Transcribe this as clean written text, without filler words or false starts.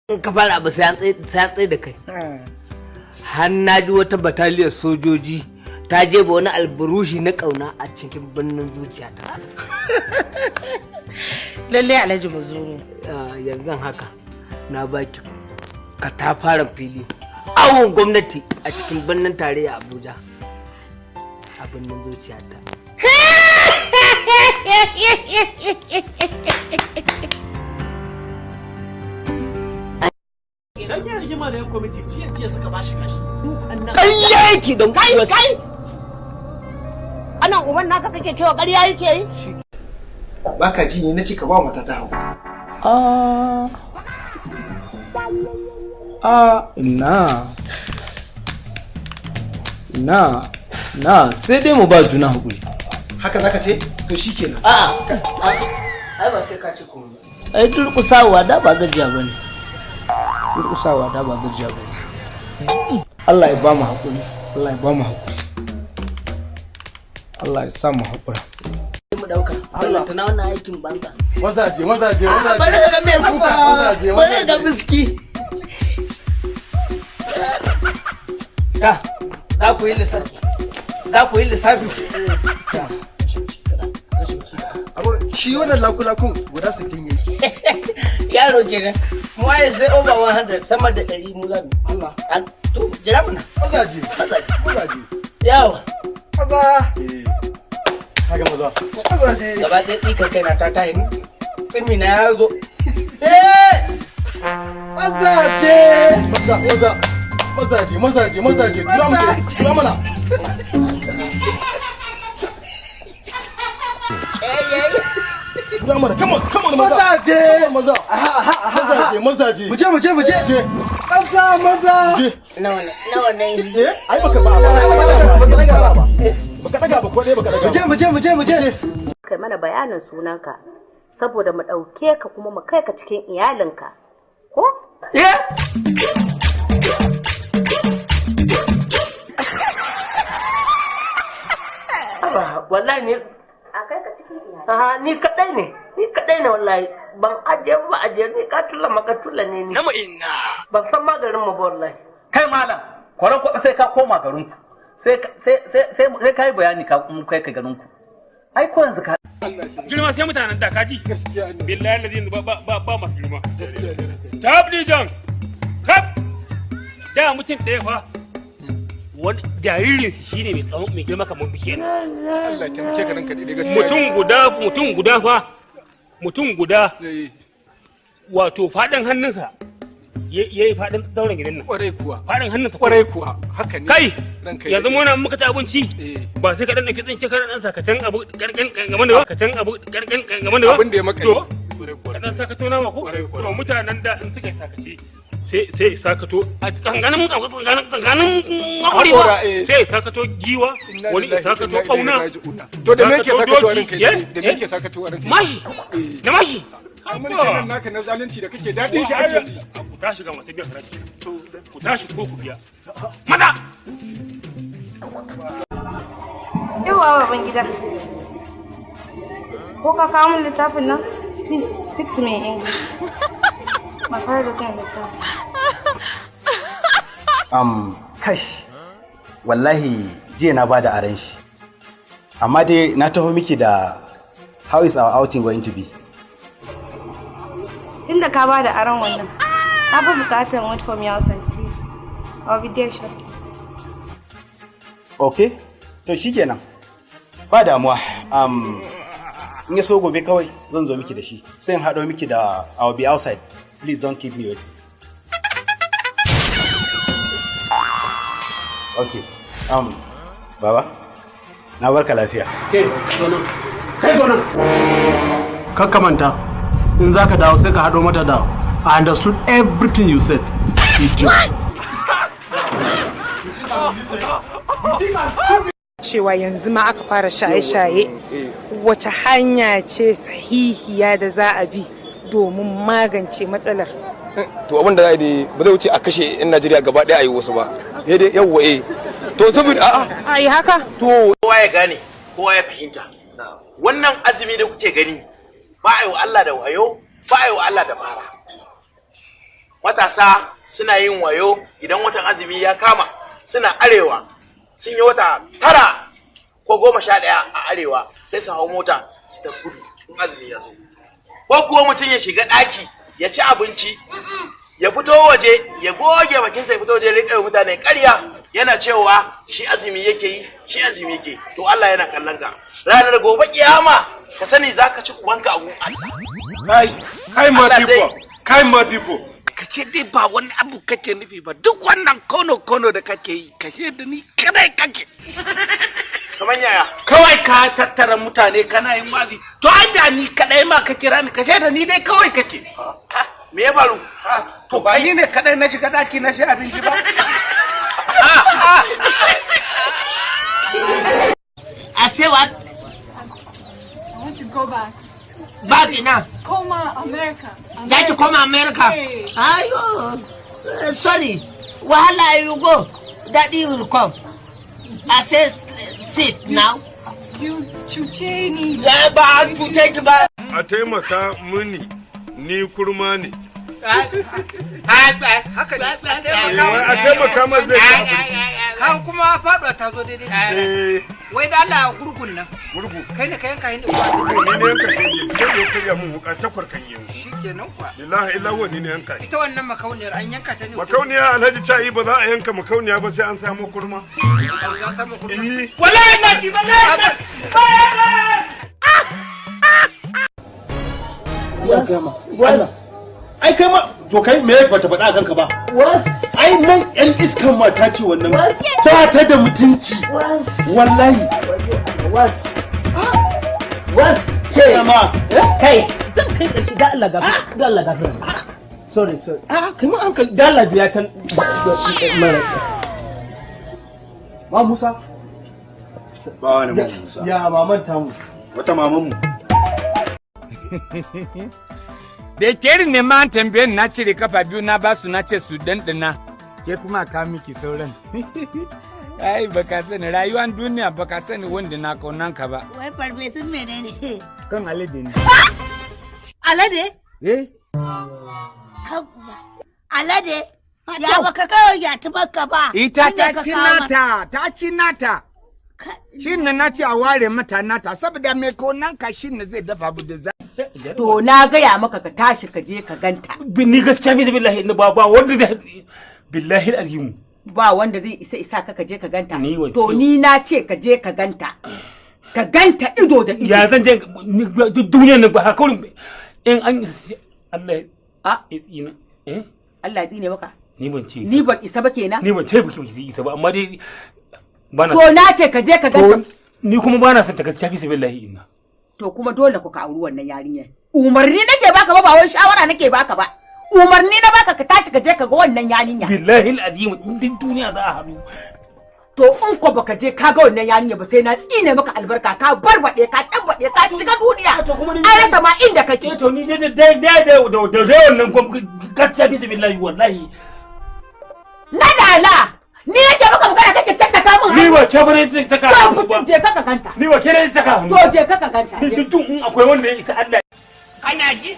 In ka fara abu sai an tsaye da kai. Har na ji wata bataliyar sojoji ta jefa wani alburushi na kauna a cikin birnin zuciyata. Lalle Alhaji Muzuru. Yanzu haka na baki katafaren fili awon gwamnati a cikin birnin tarayya Abuja a birnin zuciyata. Dan ya rigima da yan kwamiti jiya jiya suka bashi kashi. Ƙarya yake don kai kai. Anan uban naka kake cewa ƙarya yake yi? Baka ji ne nace ka ba mata ta hau. A na na na sai dai mu ba juna hakuri. Haka zaka ce? To shikenan. A'a. Ai ba sai ka ce komai ba. Ai durƙusawa da ba gajiya bane. Durƙusawa da ba gajiya bane. Allah ya ba mu hakuri. Allah ya ba mu hakuri. Allah ya sa mu hakura. Mu dauka. Allah tana wannan aikin banza. Mazaje mazaje mazaje. Bari ka ga mai kuka. Bari ka biski. Ta, za ku yi lissafi. Za ku yi lissafi. Abu shi wannan lakulakun guda 60 ne. Yaro kenan. Mu ai sai over 100 sama da 100 mu zamu. Allah. To jira muna. Mazaje mazaje mazaje. Yawa. Maza. Kaga maza. Mazaje. Gaba ɗaya tsikar kaina ta tayi. Tsimi na ya zo. Eh! Mazaje. Maza maza. Mazaje mazaje mazaje. Tura mu tura mana. Tura mana come on come on maza. Mazaje. Maza. Mazaje mazaje. Muje muje muje. Maza maza. Nawa nawa ne? Eh ai baka ba baka daga ba. Baka daga ba ko dai baka daga. Muje muje muje muje. Kai mana bayanin sunanka saboda mu ɗauke ka kuma mu kai ka cikin iyalinka. Ko? Yeah. Wallahi ni a kai ka cikin iyali. Aha, ni kadai ne. Ni kadai ne wallahi. Ban ajiye ba ajiye ni katula makatula ne ni. Nama inna. Ban san magarin mu ba wallahi. Kai malam, kwaran kwatsa sai ka koma garin ku. Sai sai sai sai kai bayani ka mu kai ka garin ku. Ai ko yanzu ka girma sai mutanen da kaji. Gaskiya ne. Billahi lazin ba ba ba masu girma. Gaskiya ne. Tab dijan. Tab. Da mutum ɗaya fa. Wani jaririn su shine mai tsawon mai girma kamar bishiyar. Allah ya taimake ka ranka dai gaskiya. Mutum guda fa mutum guda wato faɗin hannunsa ya yi faɗin dauran gidan nan. Kwarai kuwa. Faɗin hannunsa. Kwarai kuwa haka ne. Kai yanzu muna muka ci abinci ba sai ka dan dauki tsince ka dan sakacen abu karkan gaban da ba kacen abu karkan gaban da ba. Abin da ya maka. To ka dan sakato nama ko? To mutanen da in suka sakace sai sai sakato a tsanganin tsanganin hakuri ba sai sakato giwa wani sakato kauna. To da me yake sakato ranka da me yake sakato ranka? Mashi da mashi. Mulkin nan naka na zalunci da kake daɗin shi ake ji. Ku tashi ga masu biyan haraji. Ku tashi ko ku biya. Maza! Yawwa baban gida. Ko ka kawo min littafin nan? Please speak to me in English. My father doesn't understand. Kash, wallahi jiya na bada aran shi. Amma dai na taho miki da how is our outing going to be? Tunda ka bada aron wannan, na fi bukatar wait for me outside, please. I'll be there shortly. Okay, to shikenan. Ba damuwa. In ya so gobe kawai zan zo miki da shi. Sai in haɗo miki da I'll be outside. Please don't keep me waiting. Okay. Baba, na barka lafiya. Ke, zo nan. Kai zo nan. Kakka manta. In za ka dawo sai ka haɗo mata da I understood everything you said. Idiot. Cewa yanzu ma aka fara shaye-shaye wace hanya ce sahihiya da za a bi domin magance matsalar? To abin da za a yi ba zai wuce a kashe 'yan Najeriya gaba ɗaya a yi wasu ba. Sai dai yawwa eh. To saboda a'a. A yi haka? To. Kowa ya gane, kowa ya fahimta. Wannan azumi da kuke gani ba a yi wa Allah da wayo, ba a yi wa Allah da bara. Matasa suna yin wayo idan watan azumi ya kama suna arewa sun yi wata 9 ko 11 a arewa sai su hau mota su tafi kudu in azumi ya zo. Ko kuwa mutum ya shiga ɗaki ya ci abinci ya fito waje ya goge bakinsa ya fito waje ya riƙa mutane ƙarya yana cewa shi azumi yake yi shi azumi yake, to Allah yana kallon ka. Ranar gobe kiyama ka sani zaka ci ubanka a gun Allah. Kai kai Madibo, kai Madibo, kace dai ba wani abu kake nufi ba, duk wannan kono kono da kake yi kashe da ni kadai kake. Kaman yaya? Kawai ka tattara mutane kana yin wazi, to ai da ni kadai ma ka kira ni kashe da ni dai kawai kake. Me ya faru? To ba ni ne kadai na shiga daki na shi abinci ba. I say what? I want to go back. Back now. Koma America. That you come America? Hey. Ayo, sorry. Wahala you go. Daddy will come. I say sit now. You cuce ni. Ya ba an cuce ki ba. A taimaka mini ni kurma ne. Haka ne. A taimaka masa zai ci abinci. Kan kuma faɗuwa ta zo daidai. Wai da Allah gurgun nan. Gurgu. Kai ne ka yanka hindi. Ni ne yanka shi. Sai ya karya mun wuka takwar kan yanzu. Shikenan kuwa. Lillahi illahu ni ne yanka shi. Ita wannan makauniyar an yanka ta ne. Makauniya Alhaji Cha'i ba za a yanka makauniya ba sai an samu kurma. An samu kurma. Wallahi na ki wallahi. Ai kai ma to kai me bata faɗa kanka ba. Ai mai yan iskan mata ce wannan. Ba ta da mutunci. Wallahi. Was. Was. Kai ma. Kai. Zan kai karshe da Allah gafara. Da Allah gafara. Sorry sorry. Ah kai ma hankali. Da Allah juya can. Ma Musa. Ba wani ma Musa. Ya maman tamu. Wata maman mu. Da ke ne ma an tambaye na cire kafa biyu na basu na ce su dandana. Ke kuma ka miki sauran. Ai baka sani rayuwar duniya baka sani wanda na kaunan ka ba. Wai farfesun menene? Kan alade ne. Alade? Eh. Alade? Ya baka kawai ya tubarka ba. Ita ta ci nata, ta ci nata. Shin na ce a ware mata nata saboda mai kaunan ka shin zai dafa abu da za. To na gaya maka ka tashi ka je ka ganta. Ni gaskiya fi billahi ba ba wanda zai billahi azim. Ba wanda zai isa isa ka je ka ganta. To ni na ce ka je ka ganta. Ka ganta ido da ido. Ya zan je duk duniyar nan ba haka in an Allah a ina eh Allah ya tsine maka. Ni ban ce. Ni ban isa ba kenan. Ni ban ce baki isa ba amma dai bana. To na ce ka je ka ganta. Ni kuma bana son ta gaskiya fi billahi inna. To kuma dole ku ka auri wannan yarinyar. Umarni nake baka ba ba wai shawara nake baka ba. Umarni na baka ka tashi ka je ka ga wannan yarinya. Billahi alazim din duniya za a haɗu. To in ko baka je ka ga wannan yarinya ba sai na tsine maka albarka ka barbade ka tabbade ka shiga duniya. An rasa ma inda kake. To ni dai dai dai da wannan gaskiya fi billahi wallahi. Na dala. Ni nake maka magana kake caccaka min. Ni ba ke bane caccaka hannu ba. Je ka ka ganta. Ni ba ke ne caccaka hannu. To je ka ka ganta. Ni duk in akwai wanda ya isa Allah. Kana ji?